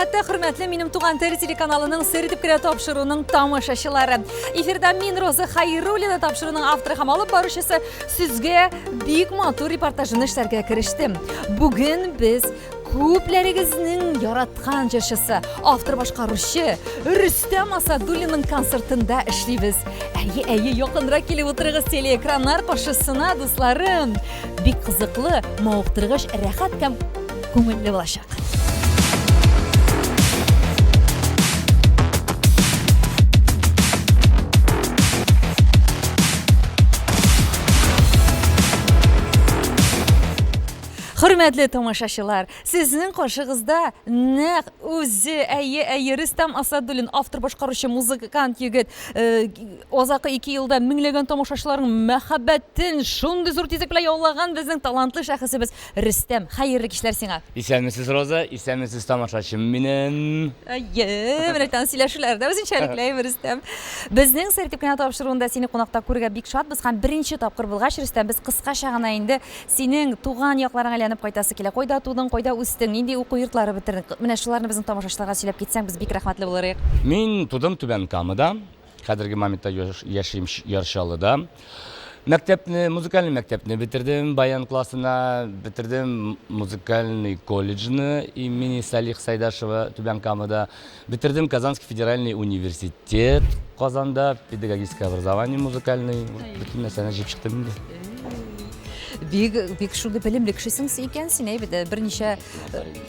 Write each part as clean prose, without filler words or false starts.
сәгатьтә, хөрмәтле минем туган тел телеканалының сер итеп кенә тапшыруның тамашачылары. Эфирда мин Роза Хайруллина тапшыруның авторы һәм алып баручысы сезгә бик матур репортажын эшләргә керештем. Бүген без күпләрегезнең яраткан җырчысы, автор башкаручы Рөстәм Асадуллинның концертында эшлибез. Әйе, әйе, якынрак килеп утырыгыз телеэкраннар каршысына, дусларым. Бик кызыклы, мавыктыргыч, рәхәт һәм күңелле булачак. Хөрмәтле тамашачылар, сезнең каршыгызда нәкъ үзе, әйе, әйе, Рөстәм Асадуллин, автор башкаручы музыкант егет, э, Азакы ике елда меңләгән тамашачыларның мәхәббәтен шундый зур тизлек белән яулаган безнең талантлы шәхесебез Рөстәм. Хәерле кичләр сиңа. Исәнмесез, Роза, исәнмесез, тамашачым минем. Әйе, менә тагын сөйләшүләр дә үзенчәлекле, әйе, Рөстәм. Безнең Сер итеп кенә тапшыруында сине кунакта күрергә бик шатбыз һәм беренче тапкыр булгач, Рөстәм, без кыскача гына инде синең туган якларыңа әйләнеп кайтасы килә. Кайда тудың, кайда үстең, нинди уку йортлары бетердең? Менә шуларны безнең тамашачыларга сөйләп китсәң, без бик рәхмәтле булыр идек. Мин тудым Түбән Камада. Хәзерге моментта яшим Яр Чаллыда. Мәктәпне, музыкальный мәктәпне бетердем, баян классына бетердем, музыкальный колледжны имени Салих Сайдашева Түбән Камада. Бетердем Казанский федеральный университет Казанда, педагогическое образование музыкальный. Бөтен нәрсәне җыеп чыктым инде. Бик, бик шундый белемле кешесең икән син, әйбәт, берничә,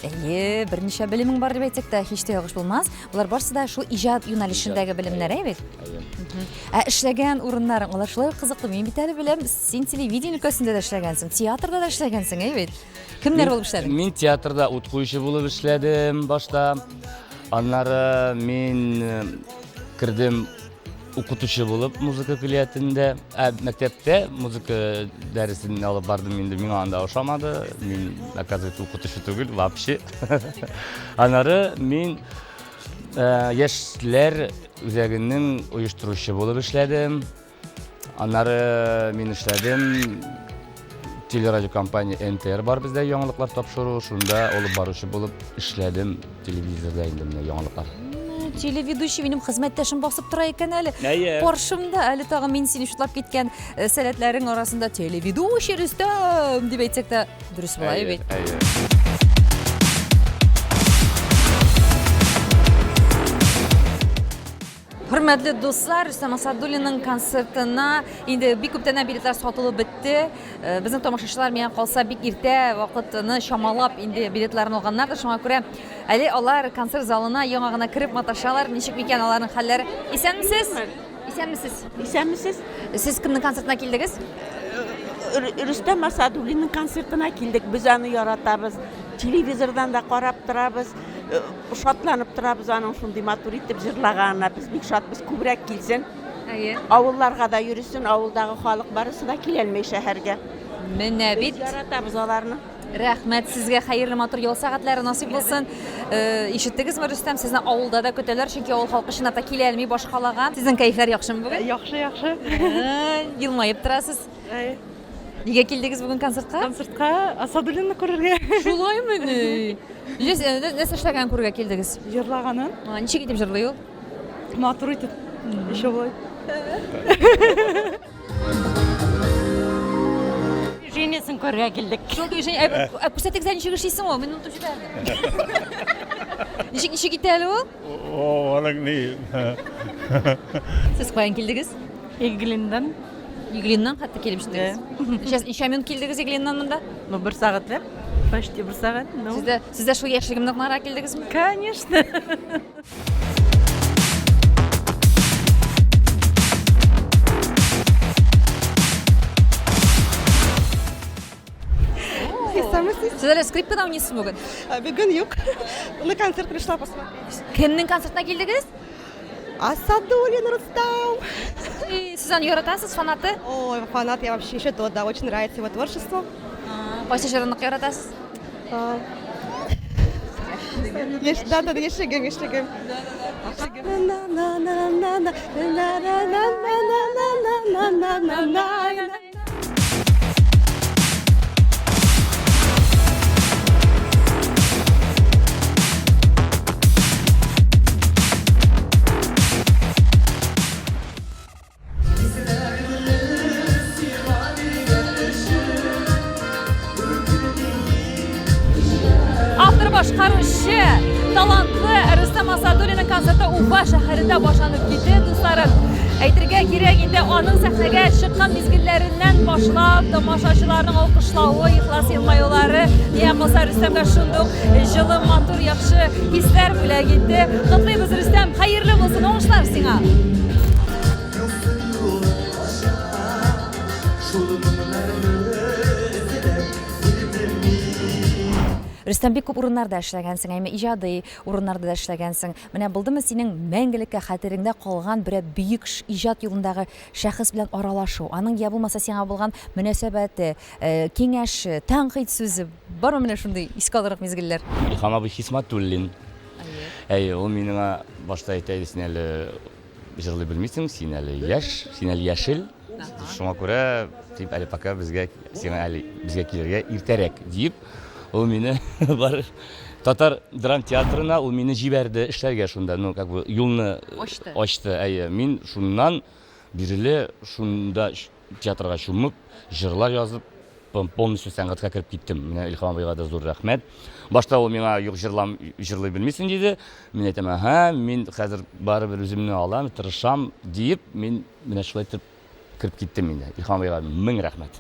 әйе, берничә белемең бар дип әйтсәк тә, һич тә ялгыш булмас. Болар барысы да шул иҗат юнәлешендәге белемнәр, әйе бит? Ә эшләгән урыннарың, алар шулай ук кызыклы. Мин бит әле беләм, син телевидение өлкәсендә дә эшләгәнсең, театрда да эшләгәнсең, әйе бит? Кемнәр булып эшләдең? Мин театрда ут куючы булып эшләдем башта. Аннары мин э, кердем укытучы булып музыка көллиятендә, ә мәктәптә музыка дәресен алып бардым инде, миңа анда ошамады. Мин, оказывается, укытучы түгел вообще. Аннары мин э, яшьләр үзәгенең оештыручы булып эшләдем. Аннары мин эшләдем телерадиокомпания НТР бар бездә яңалыклар тапшыру, шунда алып баручы булып эшләдем телевизорда инде менә яңалыклар. Телеведущий минем хезмәттәшем басып тора икән әле. Әйе. Каршымда әле тагын мин сине шутлап киткән э, сәләтләрең арасында телеведущий Рөстәм дип әйтсәк тә дөрес була бит. Әйе. Хөрмәтле дуслар, Рөстәм Асадуллинның концертына инде бик күптәннән билетлар сатылып бетте. Э, безнең тамашачылар миңа калса бик иртә вакытны чамалап инде билетларын алганнардыр. Шуңа күрә әле алар концерт залына яңа гына кереп маташалар. Ничек микән аларның хәлләре? Исәнмесез? Исәнмесез? Исәнмесез? Сез кемнең концертына килдегез? Рөстәм Асадуллинның концертына килдек. Без аны яратабыз. Телевизордан да карап торабыз. Э, шатланып торабыз аның шундый матур итеп җырлаганына. Без бик шатбыз, күбрәк килсен. Әйе. Авылларга да йөресен, авылдагы халык барысы да киләлмәй шәһәргә. Менә бит. Без яратабыз аларны. Рәхмәт сезгә, хәерле матур ял сәгатьләре насыйп булсын. Э, ишеттегезме, Рөстәм, сезне авылда да көтәләр, чөнки авыл халкы чынлап та килә алмый башкалага. Сезнең кәефләр яхшымы бүген? Яхшы, яхшы. Э, елмаеп торасыз. Әйе. Нигә килдегез бүген концертка? Концертка Асадуллинны күрергә. Шулаймыни? Нәрсә эшләгәнен күрергә килдегез? Җырлаганын. Ничек итеп җырлый ул? Матур итеп. Еще болай. Движениесен күрергә килдек. Шул движение, ә күрсәтегез әле ничек эшлисең ул? Мин онытып җибәрдем. Ничек ничек итә әле ул? О, аның ни? Сез каян килдегез? Иглиннән. Иглиннан хәтта килеп җиттегез. Сейчас ничә минут килдегез Иглиннан монда? Ну, бер сәгатьләп. Почти бер сәгать. Ну. Сез дә, сез дә шул яшьлегемне гына килдегезме? Конечно. Сез әле скрипкада уйныйсызмы бүген? Бүген юк. На концерт пришла посмотреть. Кемнең концертына килдегез? Асадуллин Рустам. Сез аны яратасыз, фанаты? Ой, фанат я вообще еще тот, да, очень нравится его творчество. Кайсы җырын нык яратасыз? Да, да, яшәгем, яшәгем. башкаручы талантлы Рөстәм Асадуллинның концерты Уфа шәһәрендә башланып китте, дусларым. Әйтергә кирәк, инде аның сәхнәгә чыккан мизгелләреннән башлап тамашачыларның алкышлавы, ихлас елмаюлары, миңа калса, Рөстәмгә шундук җылы, матур, яхшы хисләр бүләк итте. Котлыйбыз, Рөстәм, хәерле булсын, уңышлар сиңа! Рөстәм, бик күп урыннарда эшләгәнсең, әйме, иҗади урыннарда да эшләгәнсең. Менә булдымы синең мәңгелеккә хәтереңдә калган берәр бөек иҗат юлындагы шәхес белән аралашу, аның я булмаса сиңа булган мөнәсәбәте, э, киңәше, тәнкыйть сүзе, бармы менә шундый искә алырлык мизгелләр? Илһам абый Хисматуллин. Әйе, ул миңа башта әйтә иде, син әле җырлый белмисең, син әле яшь, син әле яшел. Шуңа күрә, дип, әле пока безгә, сиңа әле безгә килергә иртәрәк, диеп, ул мине бар татар драм театрына ул мине җибәрде эшләргә шунда, ну, как бы юлны ачты. Ачты, әйе. Мин шуннан бирле шунда театрга чумып, җырлар язып, полностью сәнгатькә кереп киттем. Менә Илһам абыйга да зур рәхмәт. Башта ул миңа юк җырлам, җырлый белмисең диде. Мин әйтәм, әһә, мин хәзер барыбер үземне алам, тырышам диеп, мин менә шулай итеп кереп киттем инде. Илһам абыйга мең рәхмәт.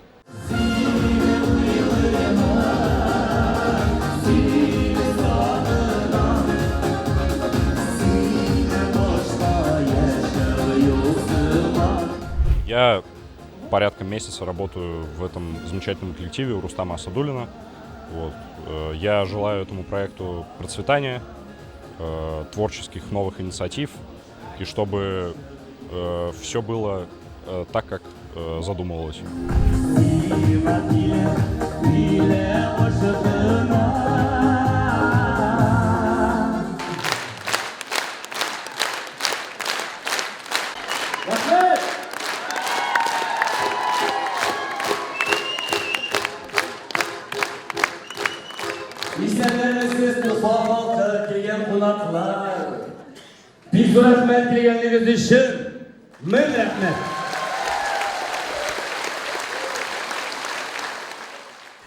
Я порядка месяца работаю в этом замечательном коллективе у Рустама Асадуллина. Вот. Я желаю этому проекту процветания, творческих новых инициатив, и чтобы все было так, как задумывалось. Исәннәрмесез, Уфа халкы, килгән кунаклар. Бик зур рәхмәт килгәнлегегез өчен. Мең рәхмәт.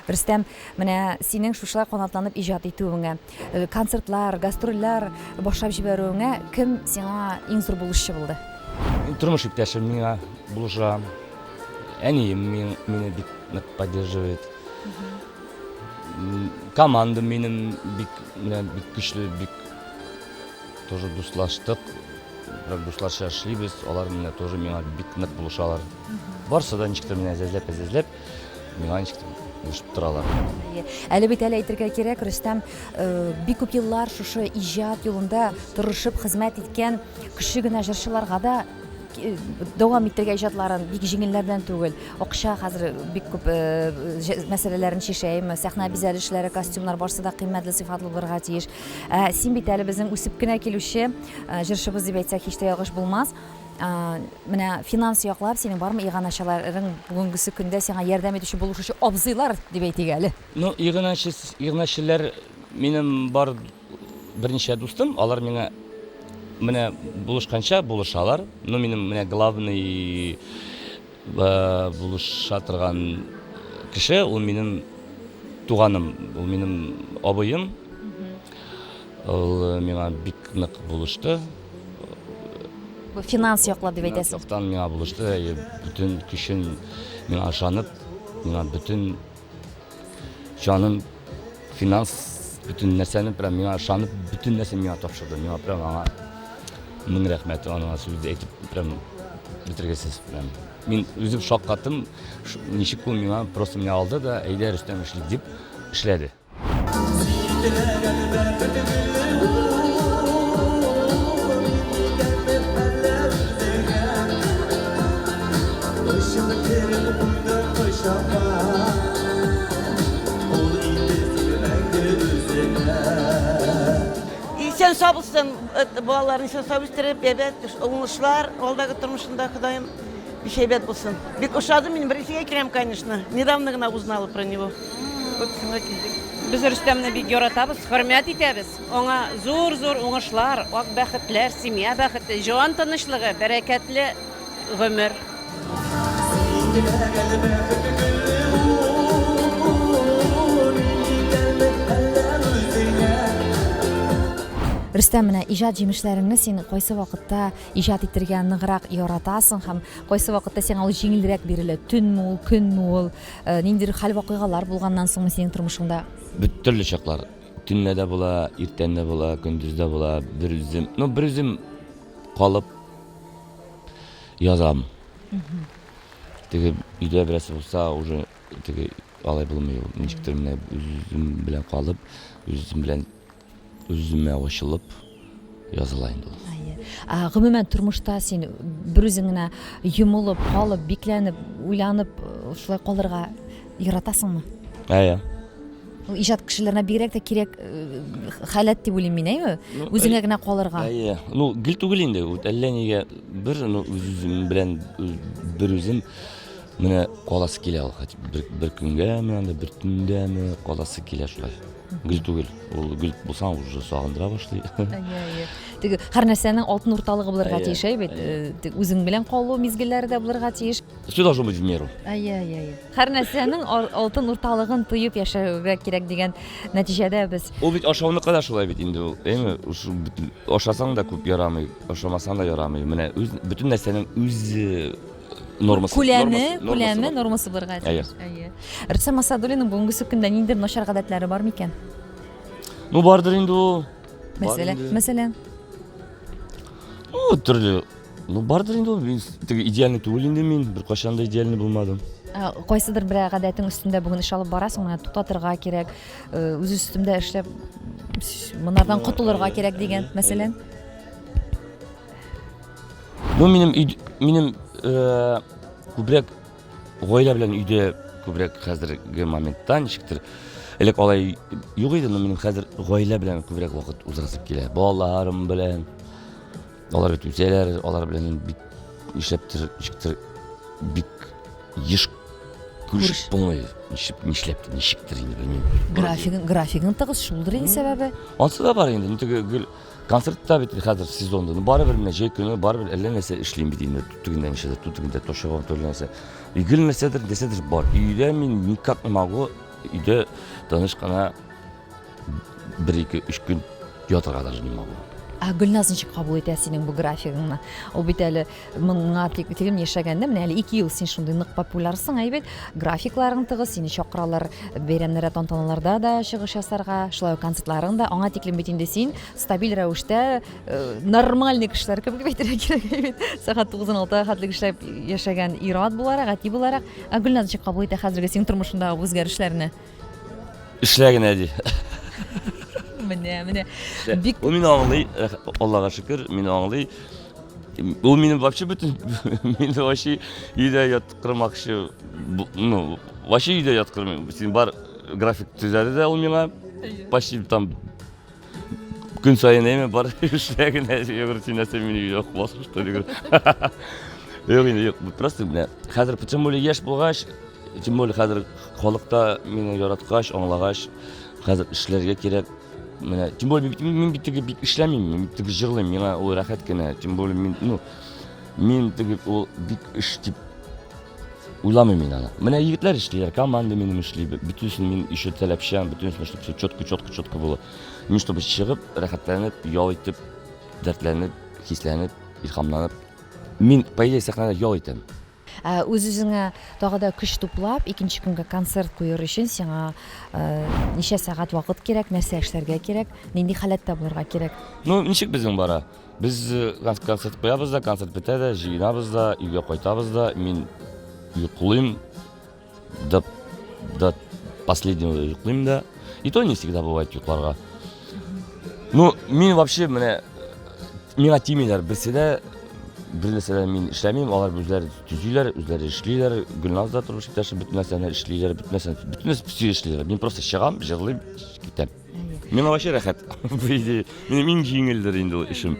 Рөстәм, менә синең шушылай канатланып иҗат итүеңә, э, концертлар, гастрольләр башлап җибәрүеңә кем сиңа иң зур булышчы булды? Тормыш иптәшем миңа булыша. Әнием мине бик нык поддерживает. Команда минем бик, менә бик көчле, бик тоже дуслаштык. Прям дусларча эшлибез. Алар менә тоже миңа бик нык булышалар. Барысы да ничектер менә әзәзләп-әзәзләп миңа ничектер булышып торалар. Әле бит әле әйтергә кирәк, Рөстәм, э, бик күп еллар шушы иҗат юлында тырышып хезмәт иткән кеше генә җырчыларга да э, дәвам итәргә иҗатларын бик җиңелләрдән түгел. Акча хәзер бик күп э, мәсьәләләрен чишә, әйеме? Сәхнә бизәлешләре, костюмнар барысы да кыйммәтле, сыйфатлы булырга тиеш. Ә син бит әле безнең үсеп кенә килүче җырчыбыз дип әйтсәк, һич тә ялгыш булмас. Менә финанс яклап синең бармы иганәчеләрең бүгенгесе көндә сиңа ярдәм итүче, булышучы абзыйлар дип әйтик әле? Ну, иганәче, иганәчеләр минем бар берничә дустым, алар миңа менә булышканча булышалар. Ну, минем менә главный булыша торган кеше ул минем туганым, ул минем абыем. Ул миңа бик нык булышты. Бу финанс яклап дип әйтәсең. Финанс яктан миңа булышты, әйе, бөтен көчен миңа ышанып, миңа бөтен җанын, финанс, бөтен нәрсәне прям миңа ышанып, бөтен нәрсә миңа тапшырды. Миңа прям аңа мең рәхмәт, аңа сүз әйтеп прям бетергесез прям. Мин үзем шаккаттым, ничек ул миңа просто менә алды да, әйдә, Рөстәм, эшлик дип эшләде. Исән сау булсын, балаларын исән сау үстереп, әйбәт уңышлар алдагы тормышында, Ходаем, бик әйбәт булсын. Бик ошады, мин беренчегә киләм, конечно. Недавно гына узнала про него. Вот шуңа килдек. Без Рөстәмне бик яратабыз, хөрмәт итәбез. Аңа зур-зур уңышлар, ак бәхетләр, семья бәхете, җан тынычлыгы, бәрәкәтле гомер. Рөстәм, менә иҗат җимешләреңне син кайсы вакытта иҗат итергә ныграк яратасың һәм кайсы вакытта сиңа ул җиңелрәк бирелә? Төнме ул, көнме ул? Э, ниндидер хәл-вакыйгалар булганнан соңмы синең тормышыңда? Бит төрле чаклар. Төнлә дә була, иртән дә була, көндез дә була. Бер үзем, ну, бер үзем калып язам. Теге өйдә берәрсе булса, уже теге алай булмый ул. Ничектер менә үзем белән калып, үзем белән үземә ачылып языла инде ул. Әйе. Ә, гомумән тормышта син бер үзең генә йомылып, калып, бикләнеп, уйланып э, шулай калырга яратасыңмы? Әйе. Ул иҗат кешеләренә бигрәк тә кирәк э, халәт дип уйлыйм мин, әйме? Ну, Үзеңә генә калырга. Әйе. Ну, гел түгел инде. Вот әллә нигә бер, ну, үз-үзем белән бер үзем менә каласы килә ул. Хоть бер, бер көнгәме, анда бер төндәме каласы килә шулай. Гел түгел. Ул гел булсаң уже сагындыра башлый. Әйе, әйе. Теге һәр нәрсәнең алтын урталыгы булырга Әйе, тиеш, әйе бит? әйе. Э, теге Үзең белән калу мизгелләре дә булырга тиеш. Все должно быть в меру. Әйе, әйе, әйе. Һәр нәрсәнең алтын урталыгын тоеп яшәүгә кирәк дигән нәтиҗәдә без. Ул бит ашауныкы да шулай бит инде ул. Әйме, ашасаң да күп ярамый, ашамасаң да ярамый. Менә үз бөтен нәрсәнең үз э, нормасы. Күләме, күләме, нормасы булырга тиеш. Әйе. Рөстәм Асадуллинның бүгенгесе көндә ниндидер начар гадәтләре бар микән? Ну, бардыр инде ул. Мәсәлән, мәсәлән. Ну, төрле Ну, бардыр инде ул. Мин теге идеальный түгел инде мин. Беркайчан да идеальный булмадым. Ә, Кайсыдыр бер гадәтең өстендә бүген эш алып барасың, менә туктатырга кирәк, э, үз өстемдә эшләп монардан Ну, котылырга әйе, кирәк дигән, әйе, мәсәлән. Ну, минем өй, минем э, күбрәк гаилә белән өйдә күбрәк хәзерге моментта ничектер элек алай юк иде, но минем хәзер гаилә белән күбрәк вакыт уздырасым килә. Балаларым белән. Алар бит үсәләр, алар белән бик нишләптер, ничектер бик еш күрешеп булмый. Ничек, нишләп, ничектер инде белмим. Графигың, графигың тыгыз, шулдыр инде сәбәбе. Ансы да бар инде. Ну теге гел концертта бит хәзер сезонда. Ну барыбер менә җәй көне барыбер әллә нәрсә эшлим бит инде. Тегендә ничәдер, ту тегендә то чыгам, төрле нәрсә. И гел нәрсәдер, нәрсәдер бар. Өйдә мин никак не могу өйдә тыныч кына бер ике өч көн ятырга даже не могу. Ә Гөлназ ничек кабул итә синең бу графигыңны? Ул бит әле моңа тиклем яшәгәндә, менә әле 2 ел син шундый нык популярсың, әй бит. Графикларың тыгыз, сине чакыралар бәйрәмнәрдә, тантаналарда да чыгыш ясарга, шулай ук концертларың да. Аңа тиклем бит инде син стабиль рәвештә э, нормальный кешеләр кебек дип әйтергә кирәк, әй бит. Сәгать 9-дан 6-га хәтле эшләп яшәгән ир-ат буларак, әти буларак. Ә Гөлназ ничек кабул итә хәзерге синең тормышыңдагы үзгәрешләрне? Эшлә генә ди. Менә, менә. Бик Ул мине аңлый, Аллага шөкер, мине аңлый. Ул мине вообще бөтен мине вообще өйдә яткырмакчы, ну, вообще өйдә яткырмый. Син бар график төзәде дә ул миңа. Почти там көн саен әйме бар эшлә генә. Я говорю, син нәрсә мине өйдә куасың, что ли? Юк инде, юк, просто менә хәзер тем более яшь булгач, Тем более хәзер халык та мине яраткач, аңлагач, хәзер эшләргә кирәк. Менә, тем более мин бит теге бик эшләмим, мин бит теге җырлыйм, миңа ул рәхәт кенә. Тем более мин, ну, мин теге ул бик эш дип уйламыйм мин аны. Менә егетләр эшлиләр, команда минем эшли, бөтенесен мин еще таләпчән, бөтенесен чтобы все четко, четко, четко было. Мин чтобы чыгып, рәхәтләнеп, ял итеп, дәртләнеп, хисләнеп, илһамланып, мин, по идее, сәхнәдә ял итәм. Ә үз-үзеңә тагы да көч туплап, икенче көнгә концерт куер өчен сиңа ничә сәгать вакыт кирәк, нәрсә эшләргә кирәк, нинди халәттә булырга кирәк? Ну, ничек безнең бара? Без концерт куябыз да, концерт бетә дә, җыенабыз да, өйгә кайтабыз да, мин йоклыйм до, до последнего йоклыйм да. И то не всегда бывает йокларга. Ну, мин вообще менә миңа тимиләр берсе дә, бер нәрсә дә мин эшләмим, алар үзләре төзиләр, үзләре эшлиләр. Гөлназ да тормыш иптәше бөтен нәрсәне эшлиләр, бөтен нәрсәне, бөтен нәрсә все эшлиләр. Мин просто чыгам, җырлыйм, китәм. Миңа вообще рәхәт. По идее, минем иң җиңелдер инде ул эшем.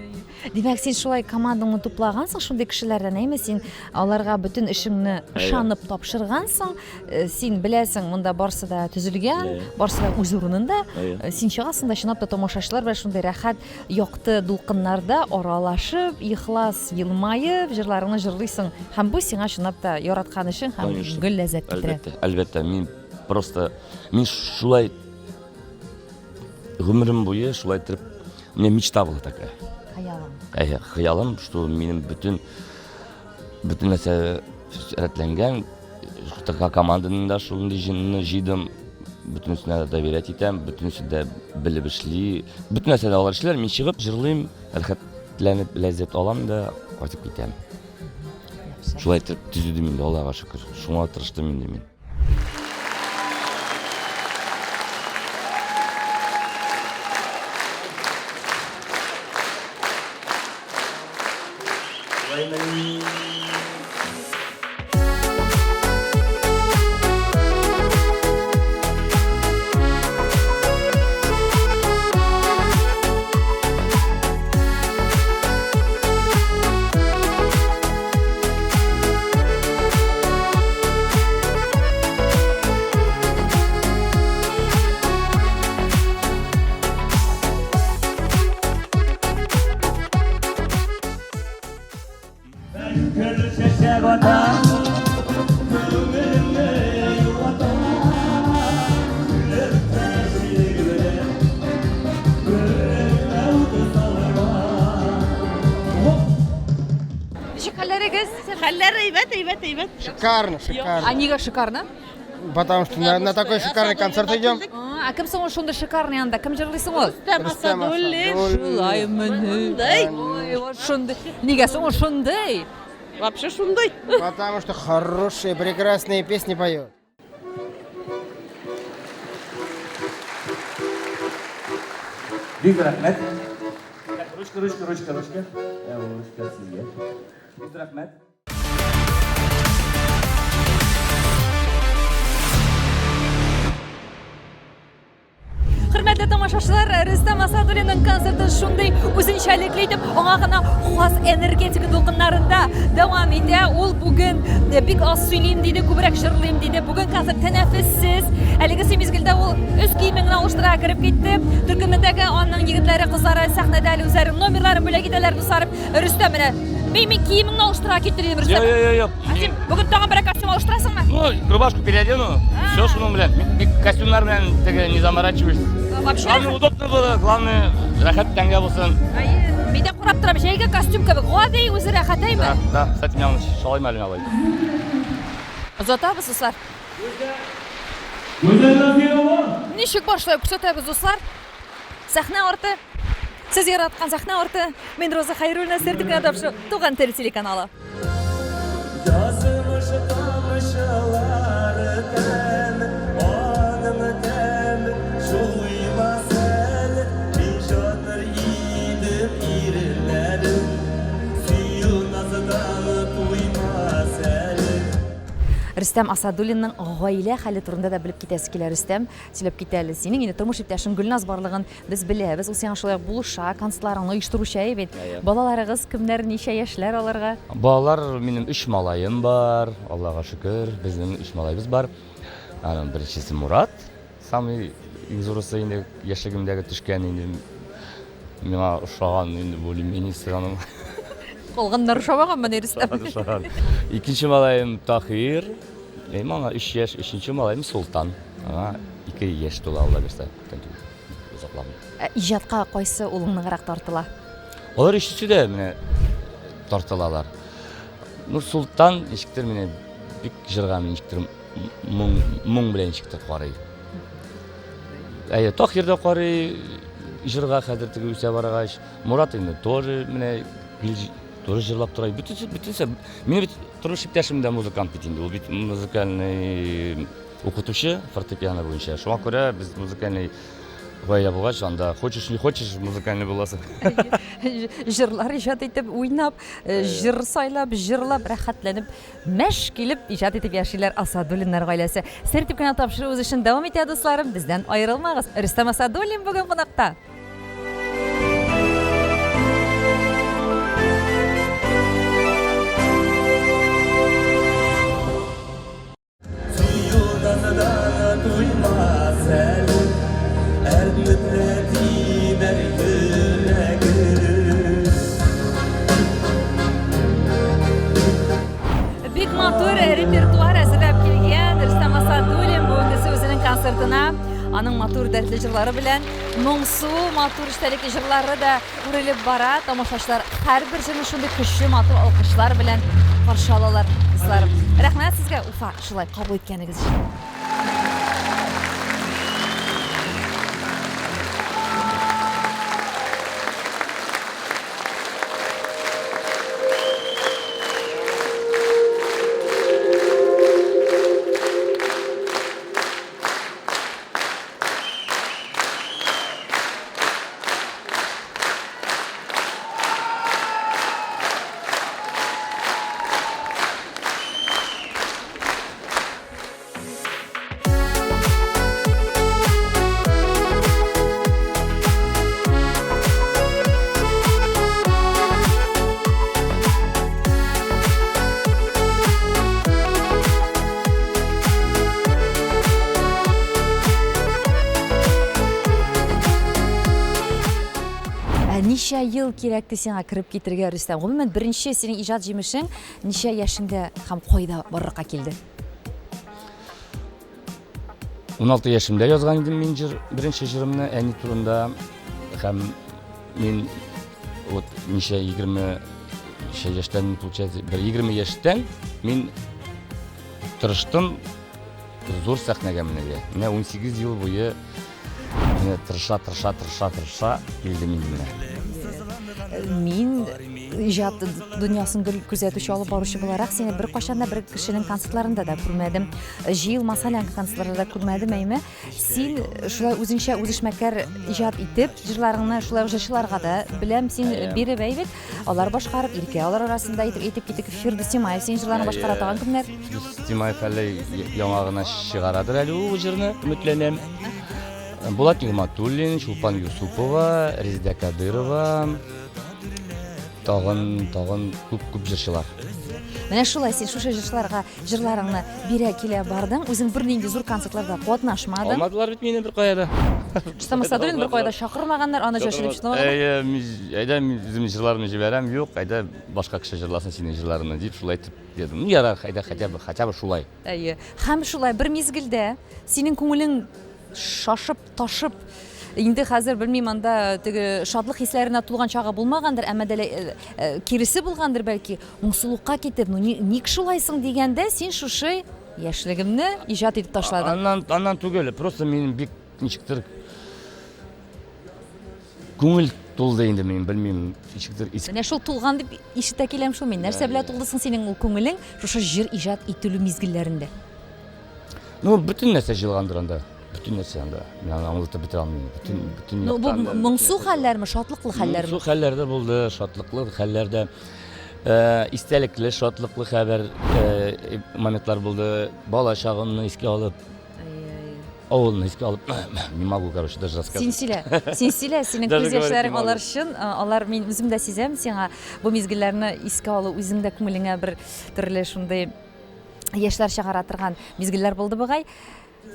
Димәк, син шулай командаңны туплагансың шундый кешеләрдән, әйме? Син аларга бөтен эшеңне ышанып тапшыргансың. Э, син беләсең, монда барсы да төзелгән, барсы да үз урынында. Э, син чыгасың да, чынлап та тамашачылар белән шундый рәхәт, якты дулкыннарда аралашып, ихлас елмаеп, җырларыңны җырлыйсың. Һәм бу сиңа чынлап та яраткан эшең һәм гел ләззәт китерә. Әлбәттә, әлбәттә, мин просто мин шулай гомерем буе шулай итеп. У меня мечта была такая. Хыялым. Әйе, хыялым, что минем бөтен бөтен нәрсә рәтләнгән, команданың да шундый җынны җыйдым, бөтенесенә дә доверять итәм, бөтенесе дә белеп эшли. Бөтен нәрсә дә алар эшлиләр, мин чыгып җырлыйм, рәхәтләнеп ләззәт алам да кайтып китәм. Шулай итеп төзедем инде, Аллага шөкер. Шуңа тырыштым инде мин. Ничек хәлләрегез? Хәлләр әйбәт, әйбәт, әйбәт. Шикарно, шикарно. А нигә шикарно? Потому что на такой шикарный концерт идем. А кем соң ул шундый шикарный анда? Кем җырлый соң ул? Рөстәм Асадуллин. Шулай мени. Ой, вот шундый. Нигә соң ул шундый? Вообще шундый. Потому что хорошие, прекрасные песни поет. Бик рәхмәт. Ручка, ручка, ручка, ручка. Ручка сезгә. Бик рәхмәт. Хөрмәтле тамашачылар, Рөстәм Асадуллинның концерты шундый үзенчәлекле итеп, аңа гына хас энергетика дулкыннарында дәвам итә. Ул бүген э, бик аз сөйлим диде, күбрәк җырлыйм диде. Бүген концерт тәнәфессез. Әлеге мизгелдә ул өс киемен генә алыштыра кереп китте. Төркемендәге аның егетләре, кызлары сәхнәдә әле үзләренең номерларын бүләк итәләр, дусларым. Рөстәм менә мин мин киемеңне алыштыра китте дидем Рөстәм. Юк, юк, юк. Ә син бүген тагын берәр костюм алыштырасыңмы? Ну, рубашку переодену. Все, шуның белән. Мин бик костюмнар белән теге не заморачиваюсь. Вообще Главное, удобно было, главное, рәхәт тәнгә булсын. Әйе, мин дә карап торам, җәйге костюм кебек. Гади, үзе рәхәт, әйме? Да, да, кстати, мин аны шалаймы әле алай. Озатабыз, дуслар. Гүзәл Насыйрова. Ничек башлап күрсәтәбез, дуслар? Сәхнә арты. Сез яраткан сәхнә арты. Мин Роза Хәйруллина, сер дип кенә тапшы Туган тел телеканалы. Язмыш тамчылары тәм, аның тәм, шулыймас әле, мин жатыр идем иреннәрем, сөю наздан туймас әле. Рөстәм Асадуллинның гаилә хәле турында да белеп китәсе килә. Рөстәм, сөйләп кит әле. Синең инде тормыш иптәшең Гөлназ барлыгын без беләбез. Ул сиңа шулай ук булыша, концертларыңны оештыручы әйе бит. Балаларыгыз кемнәр, ничә яшьләр аларга? Балалар, минем өч малаем бар, Аллага шөкер, безнең өч малаебыз бар. Аның беренчесе Мурат, самый иң зурысы инде яшьлегемдәге төшкән инде миңа ошаган инде более-менее аның. Калганнар ошамаганмы ни, Рөстәм? Ошаган. Икенче малаем Тахир, Эм аңа 3 яшь, өченче малаем Султан. Аңа 2 яшь тула, Алла бирсә, күптән түгел. Озакламый. Ә иҗатка кайсы улың ныграк тартыла? Алар өчесе дә менә тартылалар. Ну, Султан ничектер менә бик җырга ничектер моң, моң белән ничектер карый. Әйе, Тахир да карый җырга хәзер теге үсә баргач. Мурат инде тоже менә гел тоже җырлап тора. Бөтенесе, бөтенесе. Минем бит тормыш иптәшем дә музыкант бит инде. Ул бит музыкальный укытучы фортепиано буенча. Шуңа күрә без музыкальный гаилә булгач, анда хочешь не хочешь музыкальный буласың. Җырлар иҗат итеп, уйнап, э, җыр сайлап, җырлап, рәхәтләнеп, мәш килеп иҗат итеп яшиләр Асадуллиннар гаиләсе. Сер дип кенә тапшыру үз эшен дәвам итә, дусларым. Бездән аерылмагыз. Рөстәм Асадуллин бүген кунакта. Бик матур репертуар әзерләп килгән Рөстәм Асадуллин бүгенгесе үзенең концертына. Аның матур дәртле җырлары белән моңсу, матур эчтәлекле җырлары да үрелеп бара. Тамашачылар һәрбер җырны шундый көчле, матур алкышлар белән каршы алалар, дусларым. Рәхмәт сезгә, Уфа, шулай кабул иткәнегез өчен. Ә ничә ел кирәкте сиңа кереп китергә, Рөстәм? Гомумән, беренче синең иҗат җимешең ничә яшеңдә һәм кайда барлыкка килде? 16 яшемдә язган идем мин җыр, беренче җырымны әни турында һәм мин вот ничә 20 ничә яшьтән получается бер 20 яшьтән мин тырыштым зур сәхнәгә менергә. Менә 18 ел буе менә тырыша, тырыша, тырыша, тырыша килдем инде менә. Мин иҗат дөньясын гел күзәтүче алып баручы буларак сине беркайчан да бер кешенең концертларында да күрмәдем. Җыелма солянка концертларында да күрмәдем, әйме. Син шулай үзеңчә үзешмәкәр иҗат итеп, җырларыңны шулай ук җырчыларга да беләм, син биреп әйбәт, алар башкарып, Иркә алар арасында итеп әйтеп китик, Фирдүс Тимаев синең җырларыңны башкара тагын кемнәр? Фирдүс Тимаев әле яңа гына чыгарадыр әле ул җырны, өметләнәм. Булат Нигъмәтуллин, Чулпан Юсупова, Резидә Кадырова, тагын, тагын күп-күп җырчылар. Менә шулай син шушы җырчыларга җырларыңны бирә килә бардың. Үзең бернинди зур концертларда катнашмадың. Алмадылар бит мине беркая да. Рөстәм Асадуллин беркая да чакырмаганнар, аны җырчы дип чынламаганнар. Әйе, әйдә мин үземнең җырларымны җибәрәм, юк, әйдә башка кеше җырласын синең җырларыңны дип шулай итеп дидем. Ну ярар, әйдә хотя бы, хотя бы шулай. Әйе. Һәм шулай бер мизгелдә синең күңелең шашып, ташып, инде хәзер белмим, анда теге шатлык хисләренә тулган чагы булмагандыр, әмма дә э, э, киресе булгандыр бәлки, моңсулыкка китеп, ну ник шулай соң дигәндә, син шушы яшьлегемне иҗат итеп ташладың. Аннан, аннан түгел, просто мин бик ничектер күңел тулды инде мин, белмим, ничектер. Менә шул тулган дип ишетә киләм шул мин. Нәрсә белән тулды соң синең ул күңелең шушы җыр иҗат ителү мизгелләрендә? Ну, бөтен нәрсә җыелгандыр анда. Бөтен нәрсә анда. Мин аны аңлатып бетерә алмыйм. Бөтен, бөтен Ну, бу моңсу хәлләрме, шатлыклы хәлләрме? Моңсу хәлләр дә булды, шатлыклы хәлләр дә. Э, истәлекле, шатлыклы хәбәр, э, моментлар булды. Бала чагымны искә алып, авылны искә алып, не могу, короче, даже рассказать. Син сөйлә, син сөйлә, синең күз яшьләрең алар чын, алар мин үзем дә сизәм сиңа бу мизгелләрне искә алу үзең дә күңелеңә бер төрле шундый яшьләр чыгара торган мизгелләр булды бугай.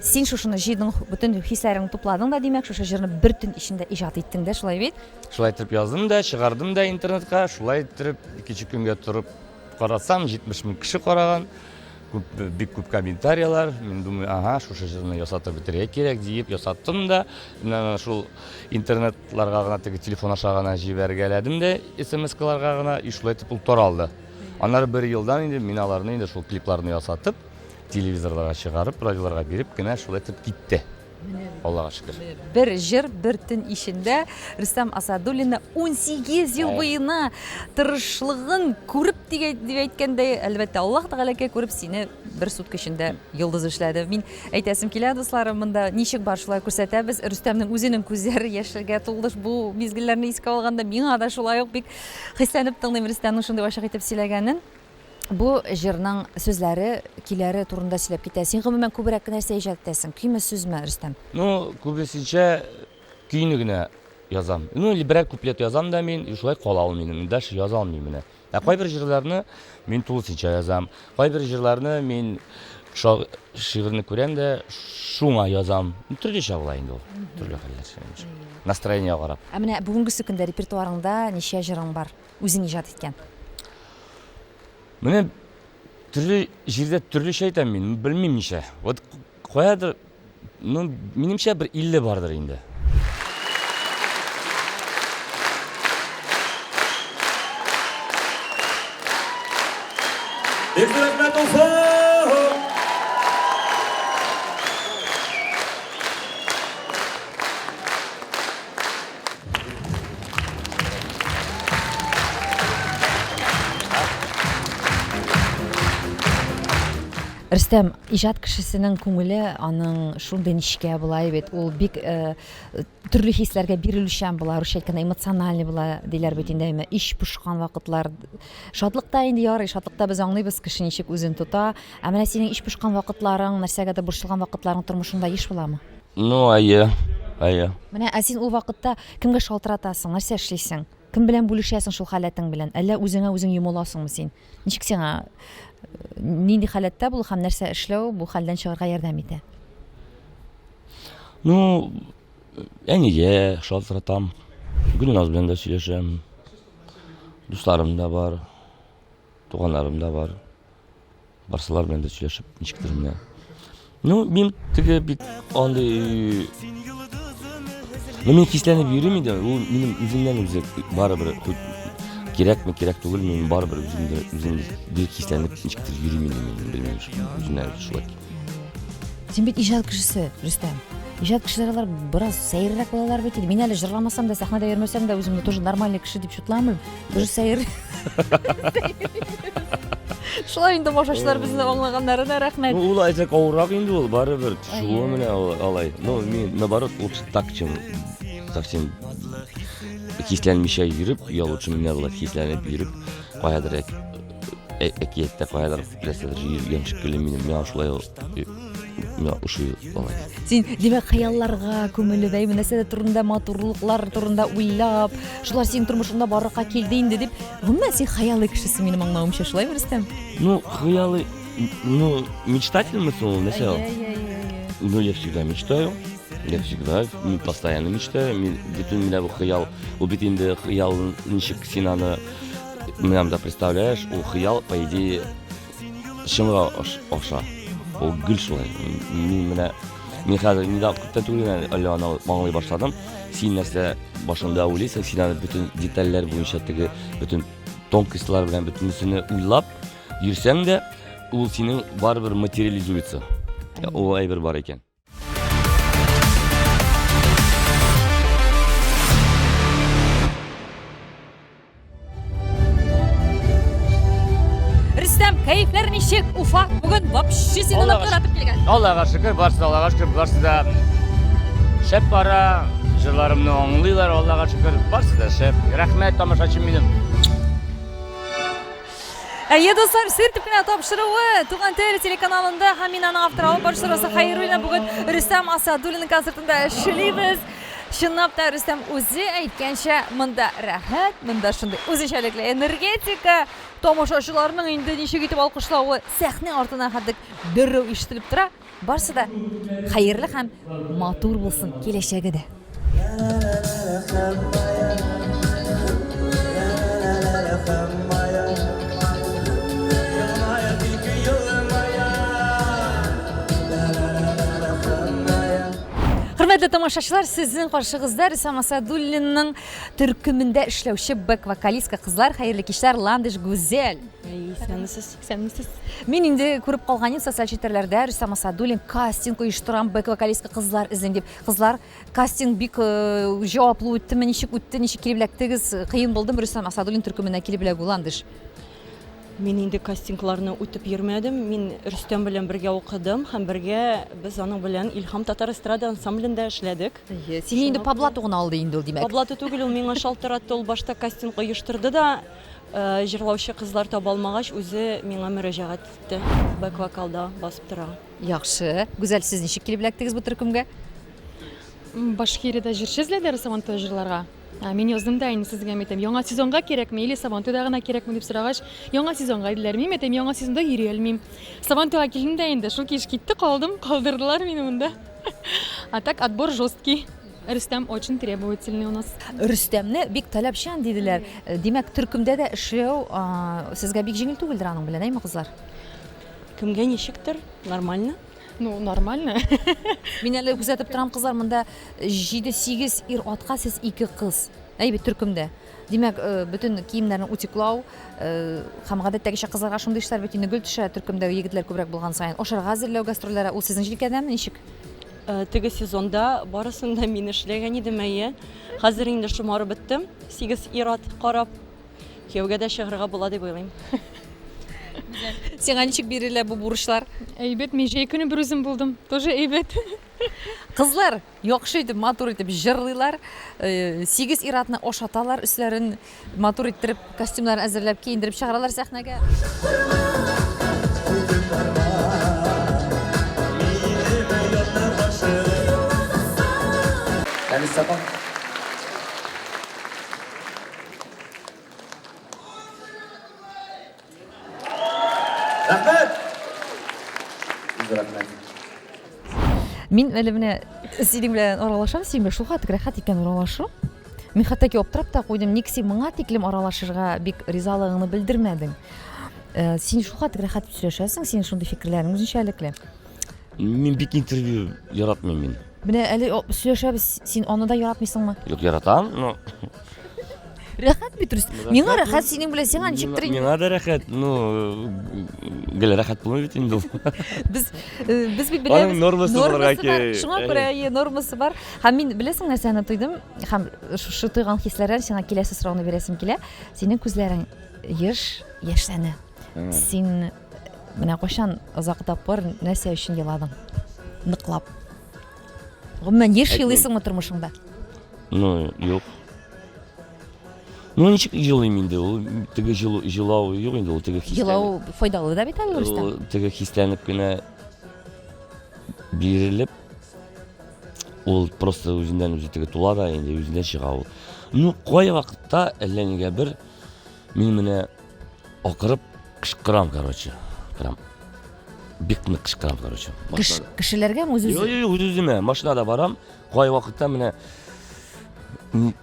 Син шушыны җыйдың, бөтен хисләреңне тупладың да, димәк, шушы җырны бер төн эчендә иҗат иттең дә, шулай бит? Шулай итеп яздым да, чыгардым да интернетка, шулай итеп икенче көнгә торып карасам, 70 мең кеше караган, күп, бик күп комментарияләр. Мин думаю, ага, шушы җырны ясатып бетерергә кирәк диеп ясаттым да, менә шул интернетларга гына теге телефон аша гына җибәргәләдем дә, смс-каларга гына, и шулай итеп ул таралды. Аннары бер елдан инде мин аларны инде шул клипларны ясатып, телевизорларга чыгарып, радиоларга биреп кенә шулай итеп китте. Аллага шөкер. Бер җыр, бер төн эчендә Рөстәм Асадуллинны 18 ел буена тырышлыгын күреп дип әйткәндәй, әлбәттә, Аллаһ Тәгаләгә күреп сине бер сутка эчендә йолдыз эшләде. Мин әйтәсем килә, дусларым, монда ничек бар шулай күрсәтәбез. Рөстәмнең үзенең күзләре яшьләргә тулды бу мизгелләрне искә алганда, миңа да шулай ук бик Хисләнеп тыңлыйм Рөстәмнең шундый ачык итеп сөйләгәнен. Бу җырның сүзләре, көйләре турында сөйләп китә. Син гомумән күбрәк нәрсә иҗат итәсең? Көйме, сүзме, Рөстәм? Ну, күбесенчә көйне генә язам. Ну, или берәр куплет язам да мин, и шулай кала ул минем. Дальше яза алмыйм менә. Ә кайбер җырларны мин тулысынча язам. Кайбер җырларны мин шигырьне күрәм дә, шуңа язам. Төрлечә була инде ул. Төрле хәлләр. Настроениегә карап. Ә менә бүгенгесе көндә репертуарыңда ничә җырың бар, үзең иҗат иткән? Менә төрле җирдә төрлечә әйтәм мин, белмим ничә. Вот каядыр Ну, минемчә, бер 50 бардыр инде. Бик зур рәхмәт, Уфа! Рөстәм, иҗат кешесенең күңеле аның шундый нечкә була бит. Ул бик э, төрле хисләргә бирелүчән була, русча әйткәндә эмоциональный була диләр бит инде. Әмма ич пошкан вакытлар, шатлыкта инде ярый, шатлыкта без аңлыйбыз кеше ничек үзен тота. Ә менә синең ич пошкан вакытларың, нәрсәгәдер борчылган вакытларың тормышыңда еш буламы? Ну, әйе, әйе. Менә, ә син ул вакытта кемгә шалтыратасың, нәрсә эшлисең? Кем белән бүлешәсең шул халәтең белән? Әллә үзеңә үзең йомыласыңмы син? Ничек сиңа нинди халәттә булу һәм нәрсә эшләү бу хәлдән чыгарга ярдәм итә? Ну, әнигә шалтыратам. Гөлназ белән дә сөйләшәм. Дусларым да бар, туганнарым да бар. Барсалар белән дә сөйләшеп, ничектер менә. Ну, мин теге бик андый Ну, мин хисләнеп йөрим инде, ул минем үземнән үзе барыбер кирәкме, кирәк түгел, мин барыбер үземдә үзем бик хисләнеп ничектер йөрим инде мин, белмим, үземнән шулай. Син бит иҗат кешесе, Рөстәм. Иҗат кешеләре алар бераз сәеррәк булалар бит инде. Мин әле җырламасам да, сәхнәдә йөрмәсәм дә үземне тоже нормальный кеше дип чутламыйм. Тоже сәер. Шулай инде тамашачылар безне аңлаганнарына рәхмәт. Ну, ул әзрәк авыррак инде ул, барыбер төшүе менә алай. Ну, мин наоборот лучше так, чем совсем хисләнмичә йөреп, я лучше менә болай хисләнеп йөреп, каядыр әкияттә каядыр нәрсәдер йөргән шикелле минем миңа шулай миңа ошый алай. Син, димәк, хыялларга күмелеп, әй, нәрсә турында, матурлыклар турында уйлап, шулар синең тормышыңда барлыкка килде инде дип, гомумән, син хыялый кешесең, минем аңлавымча, шулаймы, Рөстәм? Ну, хыялый, ну, мечтательмы соң ул, нәрсә ул? Ну, я всегда мечтаю. Я всегда, мин постоянно мечтаю. Мин бөтен менә бу хыял, ул бит инде хыял ничек син аны менә монда представляешь, ул хыял, по идее, чынга аша. Ул гел шулай. Мин менә мин хәзер недавно күптән түгел генә әле аны аңлый башладым. Син нәрсә башыңда уйлыйсың, син аны бөтен детальләр буенча теге бөтен тонкостьлар белән бөтенесен уйлап йөрсәң дә, ул синең барыбер материализуется. Ул әйбер бар икән. Рөстәм, кәефләр ничек? Уфа бүген вообще сине яратып килгән. Аллага шөкер, барысы да Аллага шөкер, барысы да шәп бара. Җырларымны аңлыйлар, Аллага шөкер, барысы да шәп. Рәхмәт, тамашачым минем. Әйе, дуслар, сер дип кенә тапшыруы Туган тел телеканалында һәм мин аның авторы алып баручы Роза Хәйруллина бүген Рөстәм Асадуллин концертында эшлибез. Чынлап та Рөстәм үзе әйткәнчә, монда рәхәт, монда шундый үзенчәлекле энергетика, тамашачыларның инде ничек итеп алкышлавы сәхнә артына хәтлек дәррәү ишетелеп тора. Барсы да хәерле һәм матур булсын киләчәге дә. Хөрмәтле тамашачылар, сезнең каршыгызда Рөстәм Асадуллинның төркемендә эшләүче бэк-вокалистка кызлар, хәерле кичләр, Ландыш Гүзәл. Исәнмесез. Исәнмесез. Мин инде күреп калган идем социаль челтәрләрдә Рөстәм Асадуллин кастинг оештырам, бэк-вокалистка кызлар эзлим дип. Кызлар, кастинг бик э, җаваплы үттеме, ничек үтте, ничек килеп эләктегез? Кыен булдымы Рөстәм Асадуллин төркеменә килеп эләгү, Ландыш? Мин инде кастингларны үтеп йөрмәдем. Мин Рөстәм белән бергә укыдым һәм бергә без аның белән Илһам татар эстрада ансамблендә эшләдек. Әйе, сине инде по блату гына алды инде ул, димәк. По блату түгел, ул миңа шалтыратты, ул башта кастинг оештырды да, Җырлаучы кызлар таба алмагач, үзе миңа мөрәҗәгать итте. Бэк-вокалда басып тора. Яхшы. Гүзәл, сез ничек килеп эләктегез бу төркемгә? Башкириядә җырчы эзләделәр Сабантуйда җырларга. Ә мин яздым да инде сезгә, мин әйтәм, яңа сезонга кирәкме или Сабантуйда гына кирәкме дип сорагач, яңа сезонга диделәр. Мин әйтәм, яңа сезонда йөри алмыйм. Сабантуйга килдем дә инде, шул килеш китте, калдым, калдырдылар мине монда. А так отбор жесткий. Рөстәм очень требовательный у нас. Рөстәмне бик таләпчән диделәр. Э, димәк, төркемдә дә эшләү сезгә бик җиңел түгелдер аның белән, әйме, кызлар? Кемгә ничектер, нормально. Ну, нормально. Мин әле күзәтеп торам, кызлар, монда 7-8 ир-атка сез ике кыз. Әй бит төркемдә. Димәк, э, бөтен киемнәрне утеклау э, һәм гадәттәгечә кызларга шундый эшләр бит инде гөл төшә төркемдә егетләр күбрәк булган саен. Ашарга әзерләү гастрольләре ул сезнең җилкәдәме, ничек? Э, теге сезонда барысын да мин эшләгән идем, әйе. Хәзер инде шомарып беттем. 8 ир-ат карап кияүгә дә чыгарга була дип уйлыйм. Сиңа ничек бирелә бу бурычлар? Әйбәт, мин җәй көне бер үзем булдым. Тоже әйбәт. Кызлар яхшы итеп, матур итеп җырлыйлар. Э, сигез ир-атны ашаталар, өсләрен матур иттереп, костюмнарын әзерләп, киендереп чыгаралар сәхнәгә. Әнис апа. Рәхмәт! Рәхмәт. Мин әле менә синең белән аралашам, синең белән шулхәтле рәхәт икән аралашу. Мин хәтта ки аптырап та куйдым, ник син моңа тиклем аралашырга бик ризалыгыңны белдермәдең? Э, син шулхәтле рәхәт сөйләшәсең, синең шундый фикерләрең үзенчәлекле. Мин бик интервью яратмыйм мин. Менә әле сөйләшәбез, син аны да яратмыйсыңмы? Юк, яратам, но Рәхәт бит, Рөст. Миңа рәхәт синең белән, сиңа ничектер инде. Миңа да рәхәт, ну, гел рәхәт булмый бит инде ул. Без э, без бит беләбез. Аның нормасы булырга кирәк. Шуңа күрә әйе, нормасы бар. Һәм мин беләсең нәрсәне тойдым? Һәм шушы тойган хисләрдән сиңа киләсе сорауны бирәсем килә. Синең күзләрең еш яшьләнә. Син менә кайчан озак тапкыр нәрсә өчен еладың? Ныклап. Гомумән, еш елыйсыңмы тормышыңда? Ну, юк. Ну, ничек елыйм инде ул? Теге җылау юк инде ул, теге хисләнеп. Елау файдалы да бит әле, Рөстәм. Теге хисләнеп кенә бирелеп, ул просто үзеннән үзе теге тула да инде үзеннән чыга ул. Ну, кай вакытта әллә нигә бер мин менә акырып кычкырам, короче. Прям бик нык кычкырам, короче. Кеш, кешеләргәме үз үзе? Юк, юк, үз үземә. Машинада барам. Кай вакытта менә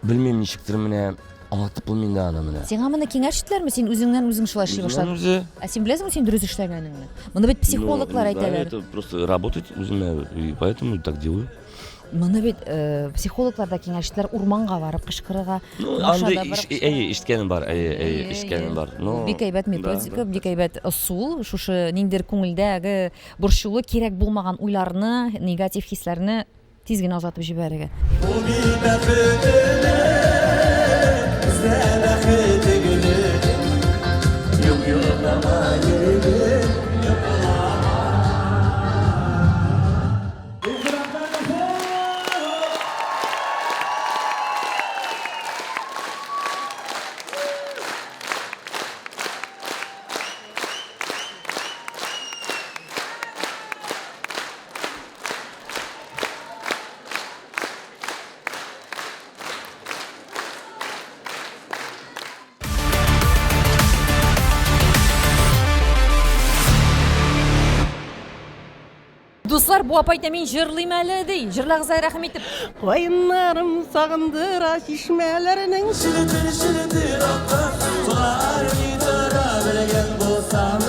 белмим ничектер менә аңлатып булмый инде аны менә. Сиңа моны киңәш иттеләрме? Син үзеңнән үзең шулай эшли башладың. Үзе. Ә син беләсеңме син дөрес эшләгәнеңне? Моны бит психологлар ну, әйтәләр. Да, это просто работать үземә, и поэтому так делаю. Моны бит э, психологлар да киңәш иттеләр, урманга барып кычкырырга. Ну, андый әйе, ишеткәнем бар, әйе, әйе, ишеткәнем бар. Но бик әйбәт методика, бик әйбәт ысул, шушы ниндидер күңелдәге борчулы, кирәк булмаган уйларны, негатив хисләрне тиз генә озатып җибәрергә. Бу бит бәхетеңне, эзлә бәхетеңне. Юк, йоклама, егет, йоклама. Дуслар, бу апа әйтә, мин җырлыйм әле, ди. Җырлагыз әле, рәхим итеп. Каеннарым сагындыра чишмәләрнең. Шелтер, шелтер аккан сулар тора белгән булсам.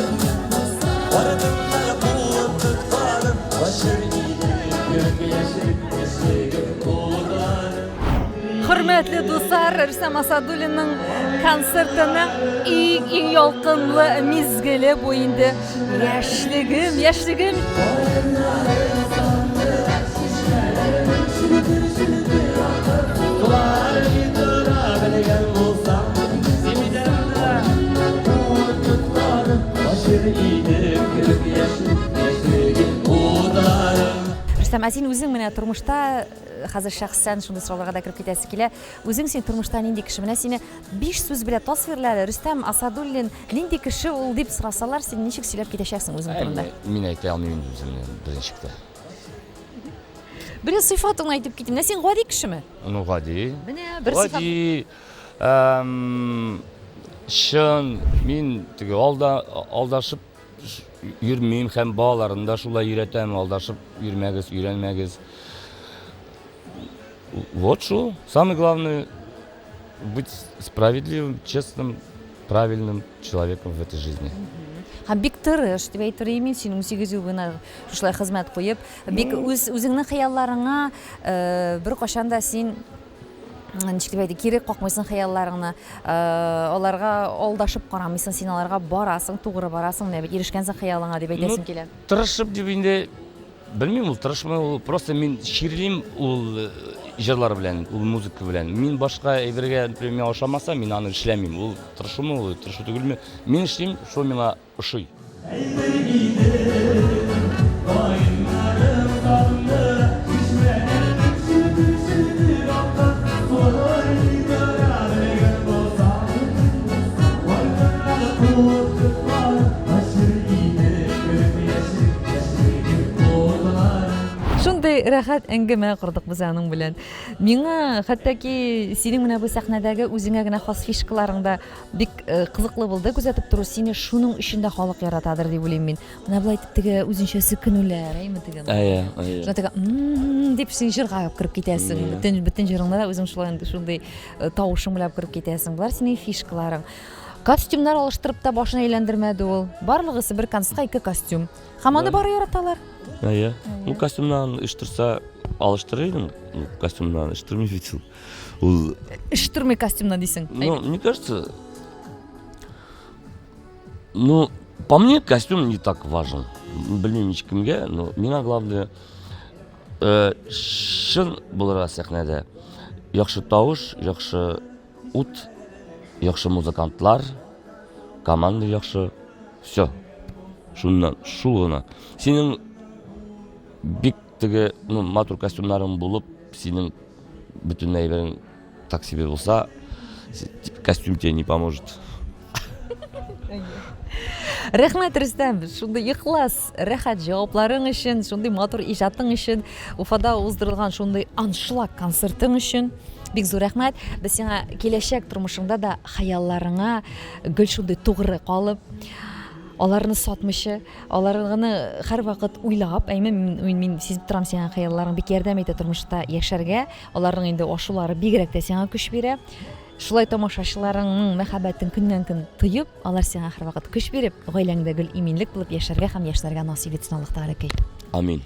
Артымнан куып тотканым, качыр идем, күк яшел яшьлегем утларын. Хөрмәтле дуслар, Рөстәм Асадуллинның концертының иң-иң ялкынлы мизгеле бу инде. Яшьлегем, яшьлегем. Рөстәм, ә син үзең менә тормышта хәзер шәхсән шундый сорауларга да кереп китәсе килә. Үзең син тормышта нинди кеше? Менә сине биш сүз белән тасвирла әле. Рөстәм Асадуллин нинди кеше ул дип сорасалар, син ничек сөйләп китәчәксең үзең турында? Мин әйтә алмыйм инде үземне берничек тә. Бер сыйфатыңны әйтеп китим. Менә син гади кешеме? Ну, гади. Менә бер сыйфат. Гади. Чын, мин теге алда алдашып йөрмим һәм балаларны да шулай өйрәтәм, алдашып йөрмәгез, өйрәнмәгез. Вот шул. Самое главное быть справедливым, честным, правильным человеком в этой жизни. Һәм бик тырыш дип әйтер идем мин, син 18 ел буена шушылай хезмәт куеп, бик үз үзеңнең хыялларыңа э, беркайчан да син ничек дип әйтик, кире какмыйсың хыялларыңны, э, аларга алдашып карамыйсың, син аларга барасың, тугры барасың, менә бит ирешкәнсең хыялыңа дип әйтәсем килә. Тырышып дип инде белмим, ул тырышмый, ул просто мин чирлим ул э, җырлар белән, ул музыка белән. Мин башка әйбергә, например, миңа ошамаса, мин аны эшләмим. Ул тырышумы, ул тырышу түгелме? Мин эшлим, шул миңа ошый. Шундый рәхәт әңгәмә кордык без аның белән. Миңа хәтта ки синең менә бу сәхнәдәге үзеңә генә хас фишкаларың да бик э, кызыклы булды күзәтеп тору. Сине шуның өчен дә халык яратадыр дип уйлыйм мин. Менә болай итеп теге үзенчә сөкенүләр, әйме теге. Әйе, әйе. Шунда теге дип син җырга кереп китәсең. Бөтен бөтен җырыңда да үзең шулай шундый э, тавышың белән кереп китәсең. Болар синең фишкаларың. Костюмнар алыштырып та башын әйләндермәде ул. Барлыгысы бер концертка ике костюм. Һәм аны бары яраталар. Әйе. Ну, костюмнан оештырса, алыштырыр идем. Ну, костюмнан оештырмый бит ул. Ул Оештырмый костюмнан дисең. Ну, мне кажется, ну, по мне костюм не так важен. Белмим ничек кемгә, но миңа главное э, чын булырга сәхнәдә. Яхшы тавыш, яхшы Ут, яхшы музыкантлар, команда яхшы. Все. Шуннан, шул гына. Синең бик теге, ну, матур костюмнарың булып, синең бөтен әйберең так себе булса, костюм тебе не поможет. Рәхмәт, Рөстәм, шундый ихлас, рәхәт җавапларың өчен, шундый матур иҗатың өчен, Уфада уздырылган шундый аншлаг концертың өчен. Бик зур рәхмәт. Без сиңа киләчәк тормышыңда да хыялларыңа гел шундый тугры калып, аларны сатмыйча, аларны һәрвакыт уйлап, әйме, мин, мин сизеп торам сиңа хыялларың бик ярдәм итә тормышта яшәргә. Аларның инде ашулары бигрәк тә сиңа көч бирә. Шулай тамашачыларыңның мәхәббәтен көннән-көн тоеп, алар сиңа һәрвакыт көч биреп, гаиләңдә гел иминлек булып яшәргә һәм яшьнәргә насыйп итсен Аллаһ Тәгаләкәй. Амин.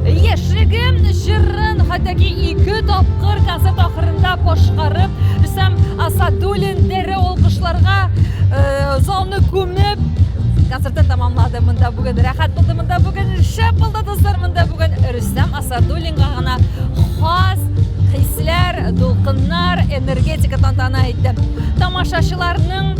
Яшьлегем җырын хәтта ике тапкыр концерт ахырында башкарып, Рөстәм Асадуллин дәррәү алкышларга э, залны күмеп концертын тәмамлады. Монда бүген рәхәт булды, монда бүген шәп булды, дуслар, монда бүген Рөстәм Асадуллинга гына хас хисләр, дулкыннар, энергетика тантана итте. Тамашачыларның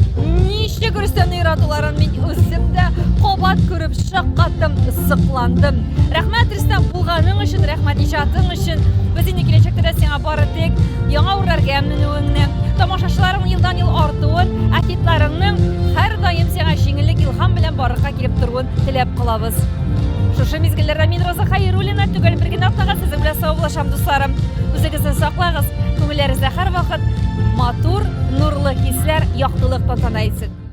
ничек Рөстәмне яратуларын мин үзем дә кабат күреп шаккаттым, сокландым. Рәхмәт, Рөстәм, булганың өчен, рәхмәт иҗатың өчен. Без инде киләчәктә дә сиңа бары тик яңа үрләргә менүеңне, тамашачыларың елдан-ел артуын, ә хитларыңның һәрдаим сиңа җиңеллек, илһам белән барлыкка килеп торуын теләп калабыз. Шушы мизгелләрдә мин Роза Хәйруллина төгәл бер генә атнага сезнең белән саубуллашам, дусларым. Үзегезне саклагыз, күңелләрегездә һәрвакыт матур, нурлы хисләр, яктылык тантана итсен.